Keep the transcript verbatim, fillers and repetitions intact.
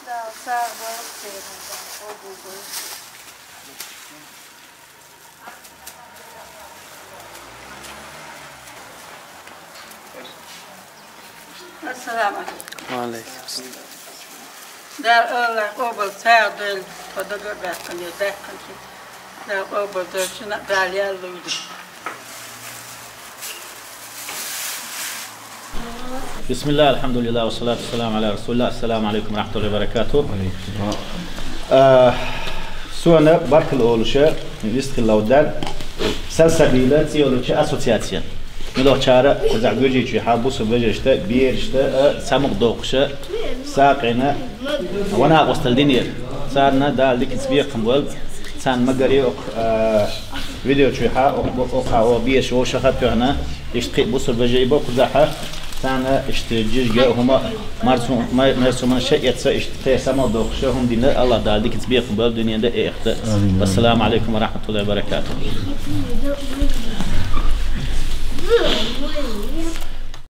Да, сагӀ бол, сагӀ бол. Ассаламу алейкум. Ва алейкум ассалам. Дала къобал сагӀ дойла, тхо дагабаьккхинера, баьккхинчу. Дала къобал дойла, шуна а Дала ял луйла. بسم الله، الحمد لله، والصلاة والسلام على رسول الله. السلام عليكم ورحمة الله وبركاته. Э, суна баркалла олуш вистхилла ву дар Сальсабила цӀе йолчу ассоциацин. Муьлххачара кхузахь гуьржийчохь бусурба вежаршна, берашна, э, самукъадоккхуш, сагӀина, ванакъостал динера. Царна Дала диканца бекхам бойла. Царна ма-гарра, окху, а, видео чуьхьа, окху, окху, окху бераш вовшах а тоьхна, иштта кхин а бусурба вежарий бу кхузахь, царна иштта жижиг а хӀума, марцу-, ма-, марцуман шайъ эцна, иштта кхин самукъадоккхуш хӀума дина, АллахӀ Дала диканца бекхам бойла дуьненна а, эхартан а. Амин. Вассаламу алейкум ва рахматуллахи ва баракатух.